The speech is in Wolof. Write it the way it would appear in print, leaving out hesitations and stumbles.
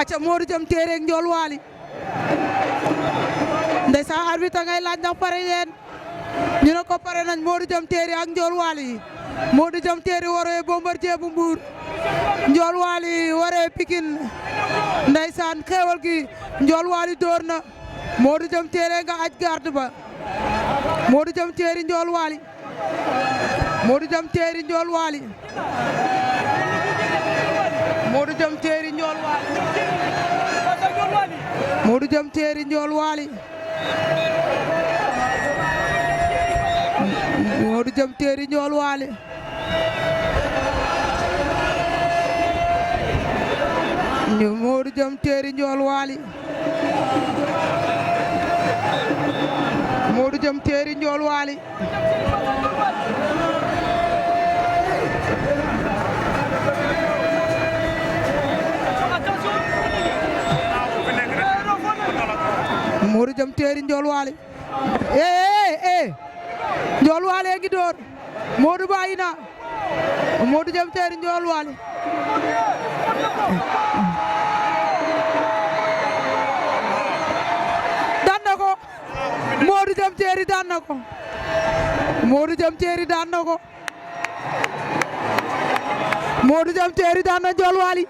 aca Modou Jam Téere ak Ndiol Wally ndeysaan arbitre ngay laaj ndax pare leen ñu ne ko pare nañ Modou Jam Téere ak Ndiol Wally Modou Jam Téere waree Bombardier bu Mbour Ndiol Wally waree Pikine ndeysaan xewal gi Ndiol Wally door na Modou Jam Téere nga aj garde ba Modou Jam Téere Ndiol Wally Modou Jam Téere Ndiol Wally Modou Jam Téere Ndiol Wally Modou Jam Téere Ndiol Wally Modou Jam Téere Ndiol Wally Modou Jam Téere Ndiol Wally Modou Jam Téere Ndiol Wally Modou Jam Téere Ndiol Wally Ndiol Wally ngi door Modou bàyyi na Modou Jam Téere Ndiol Wally daan na ko Modou Jam Téere daan na ko Modou Jam Téere daan na ko Modou Jam Téere daan na Ndiol Wally